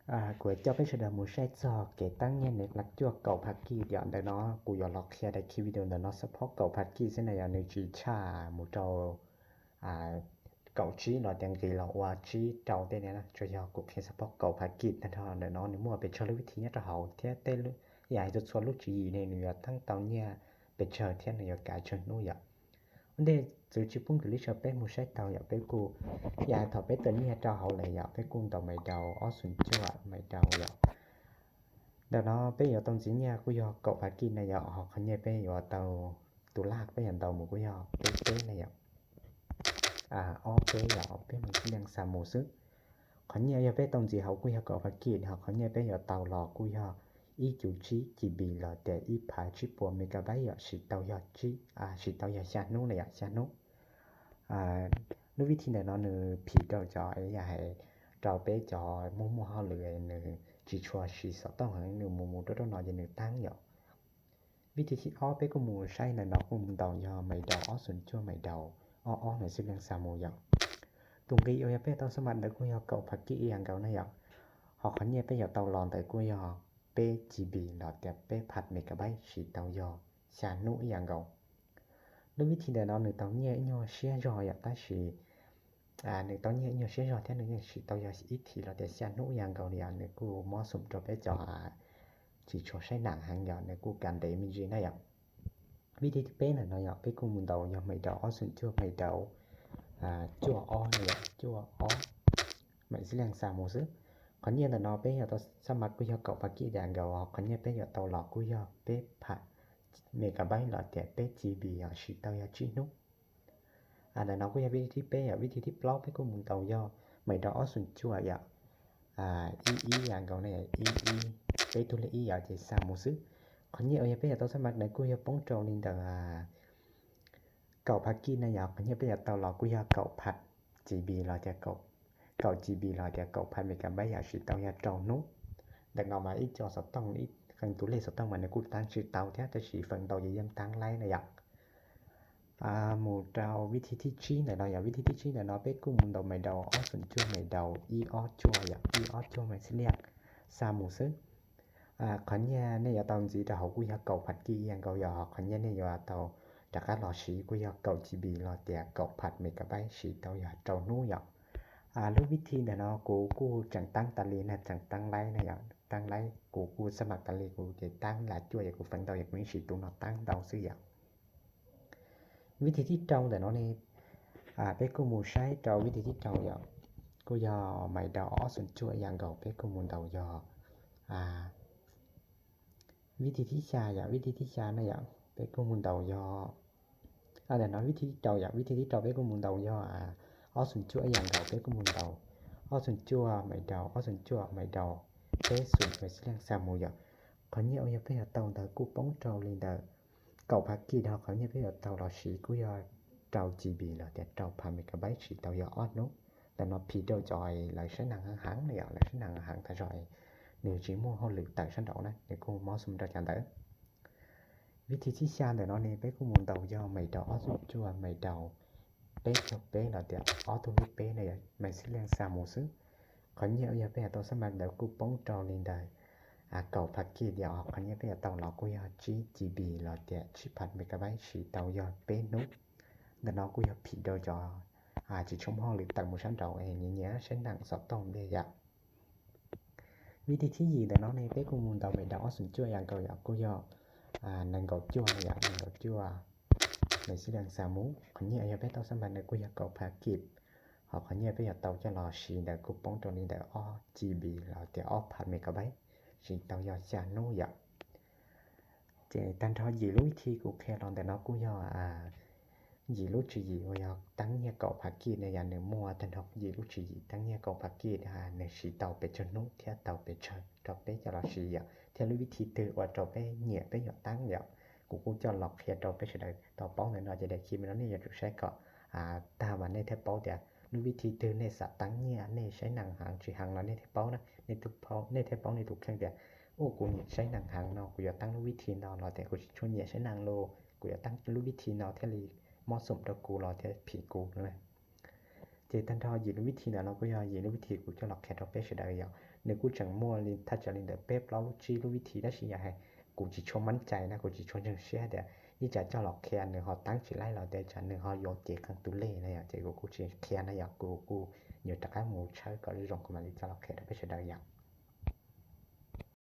Kuv coj peb sawv daws mus saib txog kev teeb nyiaj Netflix cuaj kaum phav kij yom. Ntawm no kuv yuav los qhia daim video ntawm no support kaum phav kij xwb na yom, nws tsis tshaj mus rau kaum tsib los tias nqis los ua tsib rau tej na, tsuas yog kuv qhia support kaum phav kij tag nrho. Ntawm no nws muaj pes tsawg lub vib thi nyob rau hauv thiab tej, yam hais txhua txhua lub tswv yim ne nws yuav teeb tau nyiaj pes tsawg thiab nws yuav kav tsawg hnub yom. Ua ntej txwv tsis pub kws li tsawv peb mus saib tau yom, peb kuj, yam thaum peb tawm nyiaj rau hauv lawm yom, peb kuj ntaus mais daus ob xoom cuaj mais daus yom. Ntawm no peb yuav tau ntxiv nyiaj kuj yog kaum phav kij na yom, ho qhov nyiaj peb yuav tau, tus laj peb yuav ntaus mus kuj yog peb peb na yom. Ob peb yom, peb mais xib leej xa mus xwb. Qhov nyiaj yog peb tau ntxiv hauv kuj yog kaum phav kij, ho qhov nyiaj peb yuav tau los kuj yog ib cuv tsib G B los tias ib phav tsib puas megabyte yom, siv tau yog, siv tau yog xya hnub na yom, xya hnub. Lub vib thi ntawm no nws phim rau cov, yam hais rau peb cov muaj muaj hauj lwm nws tsis tshua siv xov tooj heev, nws mus mus rau rau no ces nws teeb yom. Vib thi thib ob peb kuj mus saib ntawm no kuj mus ntaus yog mais daus ob xoom cuaj mais daus ob ob mais xib leej xa mus yom. Tus nqi uas yog peb tau xab mav ntawd kuj yog kaum phav kij ib yam nkaus na yom. Ho qhov nyiaj peb yuav tau los ntawd kuj yog peb G B los tias peb phav megabyte siv tau yog xya hnub ib yam nkaus. Lub vib thi ntawm no nws tau nyiaj ib nyuag siab zog yom, tab sis nws tau nyiaj ib nyuag siab zog thiab nws yeej siv tau yog ib thim los tias xya hnub ib yam nkaus li yom, nws kuj mob xoom rau peb cov tsis tshua saib nam heev yom, nws kuj kav ntev me ntsis na yom. Vib thi thib peb ntawm no yom, peb kuj mus ntaus yog mais daus ob xoom cuaj mais daus cuaj ob na yom, cuaj ob mais xib leej xa mus xwb. Qhov nyiaj ntawm no peb yuav tau xab mav kuj yog kaum phav kij yam nkaus, qhov nyiaj peb yuav tau los kuj yog peb phav megabyte los tias peb G B yom, siv tau yog tsib hnub. Ntawm no kuj yog vib thi thib peb yom. Vib thi thib plaub peb kuj mus ntaus yog mais daus ob xoom cuaj yom, ib ib yam nkaus ne, ib ib, peb tug lej ib yom ces xa mus xwb. Qhov nyiaj uas yog peb yuav tau xab mav ntawd kuj yog poob rau li ntawm kaum phav kij na yom, qhov nyiaj peb yuav tau los kuj yog kaum phav G B los tias kaum G B los tias kaum phav megabyte yom, siv tau yog rau hnub. Ntawm no mas ib co xov tooj, ib qee tus lej xov tooj mas nws kuj teeb tsis tau thiab, tab sis feem ntau ces yeej teeb laib na yom. Mus rau vib thi thib tsib ntawm no yom, vib thi thib tsib ntawm no peb kuj mus ntaus mais daus ob xoom cuaj mais daus ib ob cuaj yom, ib ob cuaj mais xib leej xa mus xwb. Qhov nyiaj nej yuav tau ntxiv rau hauv kuj yog kaum phav kij ib yam nkaus yom, ho qhov nyiaj nej yuav tau rov qab los siv kuj yog kaum G B los tias kaum phav megabyte siv tau yog rau hnub yom. Lub vib thi ntawm no kuv kuj tseem teeb tas li na, tseem teeb laib na yom, teeb laib kuv kuj xab mav tas li kuv ces teeb lav cuaj ces kuv feem ntau ces kuv yeej siv tus no teeb ntau xwb yom. Vib thi thib rau ntawm no ne, peb kuj mus saib rau vib thi thib rau yom, kuj yog mais daus ob xoom cuaj ib yam nkaus, peb kuj mus ntaus yog vib thi thib xya yom, vib thi thib xya na yom, peb kuj mus ntaus yog, ntawm no vib thi thib rau yom, vib thi thib rau peb kuj mus ntaus yog ob xoom cuaj ib yam nkaus, peb kuj mus ntaus ob xoom cuaj mais daus, ob xoom cuaj mais daus, peb xoom mais xib leej xa mus yom. Qhov nyiaj uas yog peb yuav tau ntawd kuj poob rau li ntawm kaum phav kij, ho qhov nyiaj peb yuav tau los siv kuj yog rau G B los tias rau phav megabyte siv tau yog ob hnub. Ntawm no phim rau cov lawv saib neeg heev heev na yom, lawv saib neeg heev tas zog nws tsis muaj hauj lwm tawm sab nraud na, nws kuj mob xoom rau cov ntawd. Vib thi thib xya ntawm no ne peb kuj mus ntaus yog mais daus ob xoom cuaj mais daus peb caug peb los tias ob tug lej peb na yom, mais xib leej xa mus xwb. Qhov nyiaj uas yog peb yuav tau xab mav ntawd kuj poob rau li ntawm kaum phav kij yom, qhov nyiaj peb yuav tau los kuj yog tsib G B los tias tsib phav megabyte siv tau yog peb hnub. Ntawm no kuj yog phim rau cov tsis tshua muaj hauj lwm tawm mus sab nraud es nyiam nyiam saib neeg xov tooj ntej yom. Vib thi thib yim ntawm no ne peb kuj mus ntaus mais daus ob xoom cuaj yam nkaus yom, kuj yog nees nkaum cuaj na yom, nees nkaum cuaj mais xib leej xa mus. Qhov nyiaj uas yog peb tau xab mav ntawd kuj yog kaum phav kij, ho qhov nyiaj peb yuav tau coj los siv ntawd kuj poob rau li ntawm ob G B los tias ob phav megabyte siv tau yog xya hnub yom. Ces tag nrho yim lub vib thi kuv qhia los ntawm no kuj yog yim lub tswv yim uas yog teeb nyiaj kaum phav kij ne yom, nws muaj tag nrho yim lub tswv yim teeb nyiaj kaum phav kij, nws siv tau pes tsawg hnub thiab tau pes tsawg rau peb coj los siv yom, thiab lub vib thi twg ua rau peb nyiam peb yuav teeb yom. Kuv kuj coj los qhia rau peb sawv daws tau paub ntawm no ces daim clip no nej yuav tsum saib kom tag mas nej thiaj paub tias lub vib thi twg nej xav teeb nyiaj, nej saib neeg heev tsis heev los nej thiaj paub na, nej thiaj paub nej tus kheej tias, u, kuv nyiam saib neeg heev no kuv yuav teeb lub vib thi no los tias kuv tsis tshua nyiam saib neeg los kuv yuav teeb lub vib thi no thiaj li mob xoom rau kuv los thiaj phim kuv na. Ces tag nrho yim lub vib thi ntawm no kuj yog yim lub vib thi kuv coj los qhia rau peb sawv daws yom. Nws kuj tseem muaj li thaj tsam li ntawm peb plaub lub tsib lub vib thi tab sis yog hais kuv tsis tshua mab cai na, kuv tsis tshua ntseeg siab tias ib tsam coj los qhia nws ho teeb tsis laib los tias tsam nws ho yuav cev qee tus lej na yom, ces kuv kuj tsis qhia na yom, kuv kuj yuav rov qab mus tshawb kom zoo kuv mam li coj los qhia rau peb sawv daws yom.